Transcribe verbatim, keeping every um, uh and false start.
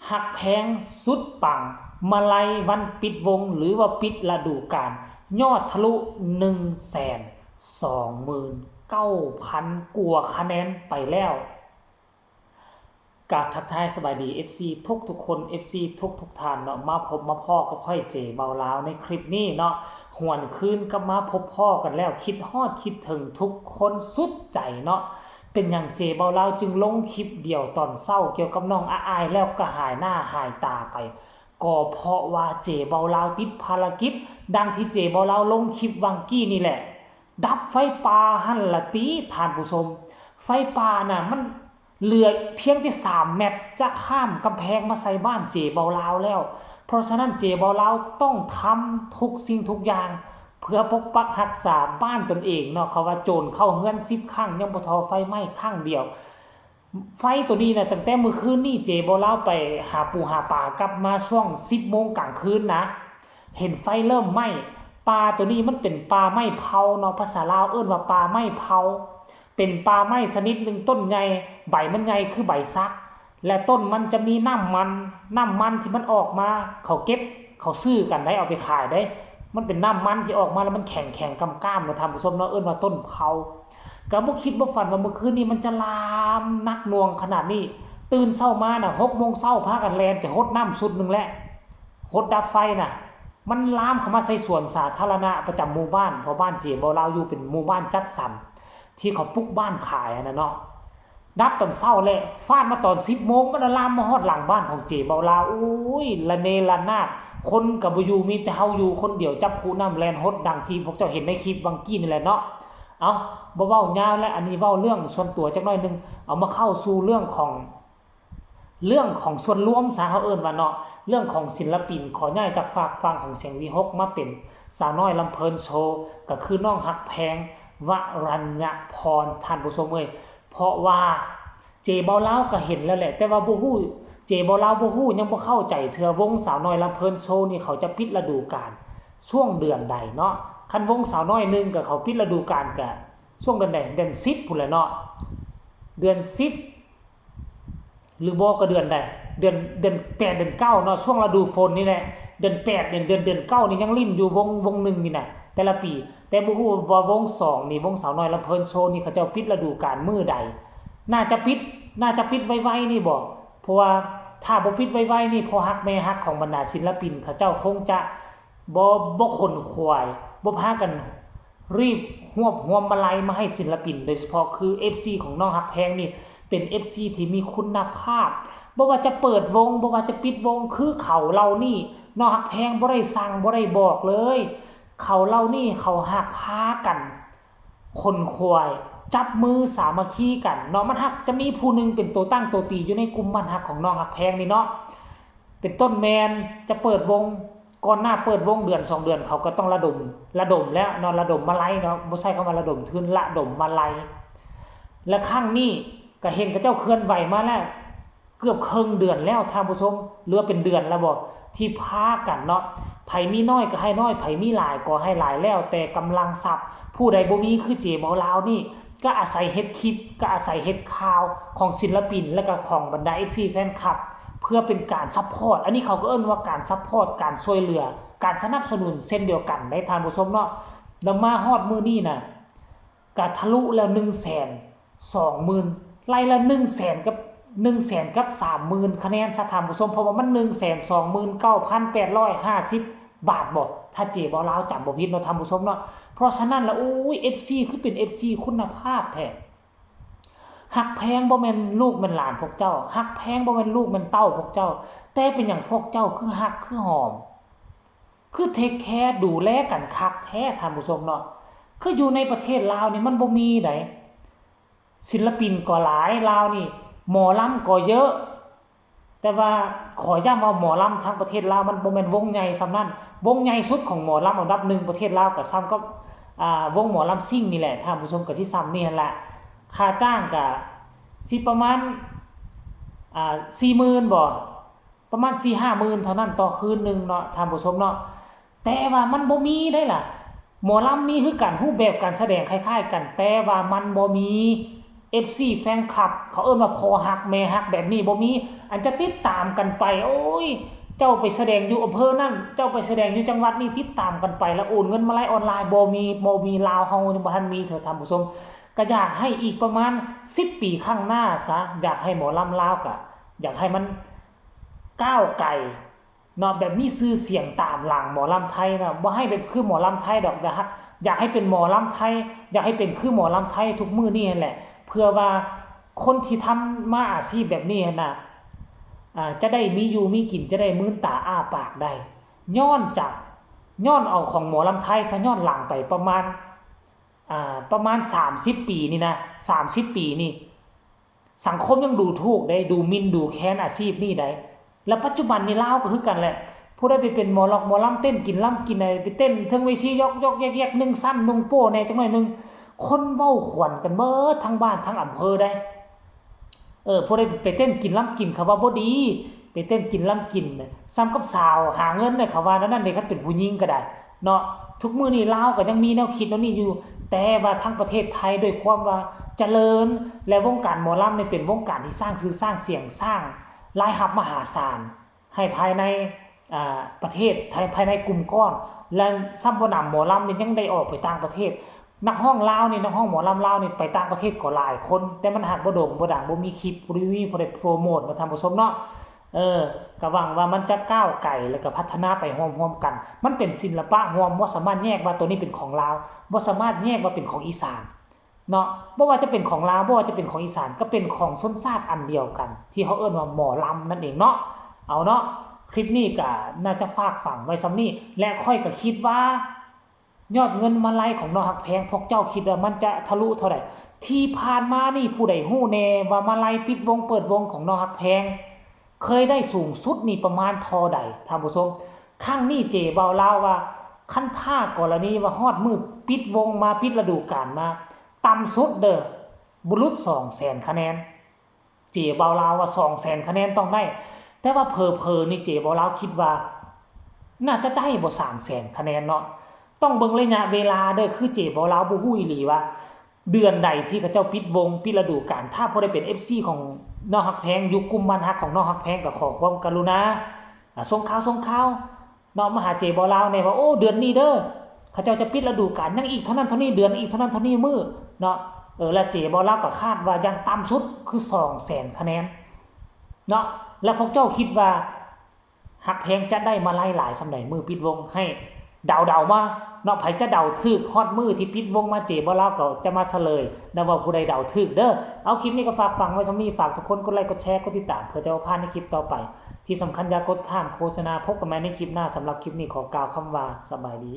ฮักแพงสุดปัง มาลัยวันปิดวงหรือว่าปิดฤดูกาล ยอดทะลุ หนึ่งแสนสองหมื่นเก้าพัน กว่าคะแนนไปแล้ว กราบทักทายสบายดี เอฟซี ทุกทุกๆคน เอฟซี ทุกทุกๆท่านเนาะ มาพบมาพ้อกับข้อยเจเบาลาวในคลิปนี้เนาะ หวนคืนกลับมาพบพ้อกันแล้ว คิดฮอดคิดถึงทุกคนสุดใจเนาะ เป็นหยังเจเบาลาวจึงลงคลิปเดี่ยวตอนเช้าเกี่ยวกับน้องอาอายแล้วก็หายหน้าหายตาไป ก็เพราะว่าเจเบาลาวติดภารกิจ ดังที่เจเบาลาวลงคลิปวังกี้นี่แหละ ดับไฟป่าหั่นละติท่านผู้ชม ไฟป่าน่ะมันเหลือเพียงแต่สามเมตร จะข้ามกำแพงมาใส่บ้านเจเบาลาวแล้ว เพราะฉะนั้นเจเบาลาวต้องทำทุกสิ่งทุกอย่าง เพื่อปกปักรักษาบ้านตนเองเนาะ เขาว่าโจรเข้าเฮือนสิบครั้ง ยังบ่เท่าไฟไหม้ครั้งเดียว ไฟตัวนี้นะ ตั้งแต่มื้อคืนนี้เจเบาลาวไปหาปูหาปลากลับมาช่วงสิบโมงกลางคืนนะ เห็นไฟเริ่มไหม้ ป่าตัวนี้มันเป็นป่าไม้เผาเนาะ ภาษาลาวเอิ้นว่าป่าไม้เผา เป็นป่าไม้ชนิดหนึ่ง ต้นใหญ่ ใบมันใหญ่คือใบสัก และต้นมันจะมีน้ำมัน น้ำมันที่มันออกมา เขาเก็บ เขาซื้อกันได้ เอาไปขายได้ มันเป็นน้ำมันที่ออกมาแล้วมันแข็งแข็งกำก้ามเนาะท่านผู้ชมเนาะ เอิ้นว่าต้นเผา ก็บ่คิดบ่ฝันว่ามื้อคืนนี้มันจะลามหนักหน่วงขนาดนี้ ตื่นเช้ามาน่ะ หกโมงเช้า พากันแล่นไปหดน้ำชุดหนึ่งแหละ หดดับไฟน่ะ มันลามเข้ามาใส่สวนสาธารณะประจำหมู่บ้าน เพราะบ้านเจเบาลาวอยู่เป็นหมู่บ้านจัดสรร ที่เขาปลูกบ้านขายอะนะเนาะ ดับตอนเช้าแหละ ฟาดมาตอนสิบโมง มันลามมาฮอดหลังบ้านของเจเบาลาว โอ้ย ระเนระนาด คนก็บ่อยู่ มีแต่เฮาอยู่คนเดียว จับคูน้ำแล่นหดดังที่พวกเจ้าเห็นในคลิปวังกี้นี่แหละเนาะ เอา บ่เว้ายาวแล้ว อันนี้เว้าเรื่องส่วนตัวจักหน่อยหนึ่ง เอามาเข้าสู่เรื่องของ เรื่องของส่วนรวมซะ เฮาเอิ้นว่าเนาะ เรื่องของศิลปิน ขอย้ายจากฝากฝั่งของเสียงวีหกมาเป็นสาวน้อยลำเพลินโชว์ ก็คือน้องฮักแพง วรัญญพร ท่านผู้ชมเอ้ย เพราะว่าเจเบาลาวก็เห็นแล้วแหละ แต่ว่าบ่ฮู้ เจเบาลาวบ่ฮู้ ยังบ่เข้าใจเทื่อ วงสาวน้อยลำเพลินโชว์นี่เขาจะปิดฤดูกาลช่วงเดือนใดเนาะ คันวงสาวน้อยหนึ่งก็เขาปิดฤดูกาลก็ช่วงเดือนใด เดือนสิบพู้นแหละเนาะ เดือนสิบ หรือบ่ก็เดือนใด เดือน เดือนแปด เดือนเก้าเนาะ ช่วงฤดูฝนนี่แหละ เดือนแปด เดือน เดือน เดือนเก้านี่ยังเล่นอยู่วง วงหนึ่งนี่นะ แต่ละปี แต่บ่ฮู้ว่าวงสองนี่ วงสาวน้อยลำเพลินโชว์นี่เขาเจ้าปิดฤดูกาลมื้อใด น่าจะปิด น่าจะปิดไวๆนี่บ่ เพราะว่าถ้าบ่ปิดไวๆนี่ พ่อฮักแม่ฮักของบรรดาศิลปินเขาเจ้าคงจะบ่ บ่ขนขวาย บ่พากันรีบฮวบฮวมมาลัยมาให้ศิลปิน โดยเฉพาะคือ เอฟซี ของน้องฮักแพงนี่ เป็น เอฟซี ที่มีคุณภาพ บ่ว่าจะเปิดวง บ่ว่าจะปิดวง คือเขาเหล่านี้ น้องฮักแพงบ่ได้สั่ง บ่ได้บอกเลย เขาเหล่านี้เขาฮักพากัน ขนขวาย จับมือสามัคคีกันเนาะ มันฮักจะมีผู้หนึ่งเป็นตัวตั้งตัวตีอยู่ในกลุ่มบ้านฮักของน้องฮักแพงนี่เนาะ เป็นต้นแม่นจะเปิดวง ก่อนหน้าเปิดวงเดือนสองเดือน เขาก็ต้องระดม ระดมแล้วเนาะ ระดมมาลัยเนาะ บ่ใช่คำว่าระดมทุน ระดมมาลัย และครั้งนี้ก็เห็นเขาเจ้าเคลื่อนไหวมาแล้ว เกือบครึ่งเดือนแล้วท่านผู้ชม หรือว่าเป็นเดือนแล้วบ่ ที่พากันเนาะ ไผมีน้อยก็ให้น้อย ไผมีหลายก็ให้หลาย แล้วแต่กำลังทรัพย์ ผู้ใดบ่มีคือเจเบาลาวนี่ ก็อาศัยเฮ็ดคลิป ก็อาศัยเฮ็ดข่าวของศิลปิน และก็ของบรรดา เอฟซี แฟนคลับ เพื่อเป็นการซัพพอร์ต อันนี้เขาก็เอิ้นว่าการซัพพอร์ต การช่วยเหลือ การสนับสนุนเช่นเดียวกันได้ท่านผู้ชมเนาะ แล้วมาฮอดมื้อนี้น่ะ ก็ทะลุแล้ว หนึ่งแสนสองหมื่น ไล่ละ หนึ่งแสน กับ หนึ่งแสน กับ สามหมื่น คะแนนซะท่านผู้ชม เพราะว่ามัน หนึ่งแสนสองหมื่นเก้าพันแปดร้อยห้าสิบ บาทบ่ ถ้าเจเบาลาวจำบ่ผิดเนาะท่านผู้ชมเนาะ เพราะฉะนั้นละ โอ้ย เอฟซี คือเป็น เอฟซี คุณภาพแท้ ฮักแพงบ่แม่นลูกแม่นหลานพวกเจ้า ฮักแพงบ่แม่นลูกแม่นเต้าพวกเจ้า แต่เป็นหยังพวกเจ้าคือฮักคือหอม คือเทคแคร์ดูแลกันคักแท้ท่านผู้ชมเนาะ คืออยู่ในประเทศลาวนี่มันบ่มีได ศิลปินก็หลายลาวนี่ หมอลำก็เยอะ แต่ว่าขอย้ำว่าหมอลำทั้งประเทศลาวมันบ่แม่นวงใหญ่ส่ำนั้น วงใหญ่สุดของหมอลำอันดับหนึ่งประเทศลาวก็ส่ำกับ อ่า วงหมอลำซิ่งนี่แหละท่านผู้ชม ก็สิส่ำนี่หั่นแหละ ค่าจ้างก็สิประมาณ อ่า สี่หมื่นบ่ ประมาณสี่ห้าหมื่นเท่านั้นต่อคืนหนึ่งเนาะท่านผู้ชมเนาะ แต่ว่ามันบ่มีได้ล่ะ หมอลำมีคือกัน รูปแบบการแสดงคล้ายๆกัน แต่ว่ามันบ่มี เอฟซี แฟนคลับ เขาเอิ้นว่าพ่อฮักแม่ฮักแบบนี้บ่มี อันจะติดตามกันไป โอ้ย เจ้าไปแสดงอยู่อำเภอนั่น เจ้าไปแสดงอยู่จังหวัดนี่ ติดตามกันไป แล้วโอนเงินมาลัยออนไลน์ บ่มี บ่มี ลาวเฮายังบ่ทันมีเถอะท่านผู้ชม ก็อยากให้อีกประมาณสิบปีข้างหน้าซะ อยากให้หมอลำลาวกะ อยากให้มันก้าวไกลเนาะ แบบมีชื่อเสียงตามหลังหมอลำไทยนะ บ่ให้แบบคือหมอลำไทยดอก อยากให้ อยากให้เป็นหมอลำไทย อยากให้เป็นคือหมอลำไทยทุกมื้อนี่แหละ เพื่อว่าคนที่ทำมาอาชีพแบบนี้นะ อ่า จะได้มีอยู่มีกิน จะได้มื่นตาอ้าปากได้ ย้อนจาก ย้อนเอาของหมอลำไทยซะ ย้อนหลังไปประมาณ อ่า ประมาณสามสิบปีนี่นะ สามสิบปีนี่ สังคมยังดูถูกได้ ดูหมิ่นดูแคลนอาชีพนี่ได้ แล้วปัจจุบันนี่ลาวก็คือกันแหละ ผู้ใดไปเป็นหมอลอกหมอลำเต้นกินลำกินอะไร ไปเต้นเทิงเวทียอกยอกแยกแยก นึ่งสั้นนุ่งโป้แหน่จักหน่อยหนึ่ง คนเว้าขวัญกันเบิดทั้งบ้านทั้งอำเภอได้ เออ ผู้ใดไปเต้นกินลำกิน เขาว่าบ่ดี ไปเต้นกินลำกินน่ะ ซ้ำกับสาวหาเงินน่ะ เขาว่าแนวนั้นเด้ คันเป็นผู้หญิงก็ได้เนาะ ทุกมื้อนี้ลาวก็ยังมีแนวคิดแนวนี้อยู่ แต่ว่าทั้งประเทศไทยด้วยความว่าเจริญ และวงการหมอลำนี่เป็นวงการที่สร้างชื่อสร้างเสียง สร้างรายรับมหาศาล ให้ภายใน อ่า ประเทศ ให้ภายในกลุ่มก้อน และซ้ำบ่หนำ หมอลำนี่ยังได้ออกไปต่างประเทศ นักร้องลาวนี่ นักร้องหมอลำลาวนี่ไปต่างประเทศก็หลายคน แต่มันหากบ่โด่งบ่ดัง บ่มีคลิป บ่มีผู้ใดโปรโมท ว่าท่านผู้ชมเนาะ เออ ก็หวังว่ามันจะก้าวไกล แล้วก็พัฒนาไปร่วมๆกัน มันเป็นศิลปะร่วม บ่สามารถแยกว่าตัวนี้เป็นของลาว บ่สามารถแยกว่าเป็นของอีสานเนาะ บ่ว่าจะเป็นของลาว บ่ว่าจะเป็นของอีสาน ก็เป็นของชนชาติอันเดียวกัน ที่เขาเอิ้นว่าหมอลำนั่นเองเนาะ เอาเนาะ คลิปนี้ก็น่าจะฝากฝังไว้ส่ำนี้ และข้อยก็คิดว่า ยอดเงินมาลัยของน้องฮักแพง พวกเจ้าคิดว่ามันจะทะลุเท่าใด ที่ผ่านมานี่ผู้ใดฮู้แหน่ว่ามาลัยปิดวงเปิดวงของน้องฮักแพง เคยได้สูงสุดนี่ประมาณเท่าใด ท่านผู้ชม ครั้งนี้เจบ่าวลาวว่า คันถ้ากรณีว่าฮอดมื้อปิดวงมา ปิดฤดูกาลมา ต่ำสุดเด้อ บ่หลุดสองแสนคะแนน เจบ่าวลาวว่าสองแสนคะแนนต้องได้ แต่ว่าเผลอๆนี่เจบ่าวลาวคิดว่า น่าจะได้บ่สามแสนคะแนนเนาะ ต้องเบิ่งระยะเวลาเด้อ คือเจบ่าวลาวบ่ฮู้อีหลีว่า เดือนใดที่เขาเจ้าปิดวง ปิดฤดูกาล ถ้าผู้ใดเป็นเอฟซีของน้องฮักแพง อยู่กลุ่มบ้านฮักของน้องฮักแพง ก็ขอความกรุณา อ่า ส่งข่าว ส่งข่าว เนาะ มาหาเจบ่าวลาวแหน่ว่า โอ้ เดือนนี้เด้อ เขาเจ้าจะปิดฤดูกาล ยังอีกเท่านั้นเท่านี้เดือน อีกเท่านั้นเท่านี้มื้อเนาะ เออ แล้วเจบ่าวลาวก็คาดว่าอย่างต่ำสุดคือสองแสนคะแนนเนาะ แล้วพวกเจ้าคิดว่าฮักแพงจะได้มาลัยหลายส่ำใดมื้อปิดวง ให้เดาๆมาเนาะ ไผจะเดาถูกฮอดมื้อที่ปิดวงมา เจบ่าวลาวก็จะมาเฉลยนะว่าผู้ใดเดาถูกเด้อ เอา คลิปนี้ก็ฝากฝังไว้ส่ำนี้ ฝากทุกคนกดไลค์กดแชร์กดติดตาม เพื่อจะบ่พลาดในคลิปต่อไป ที่สำคัญอย่ากดข้ามโฆษณา พบกันใหม่ในคลิปหน้า สำหรับคลิปนี้ขอกล่าวคำว่าสบายดี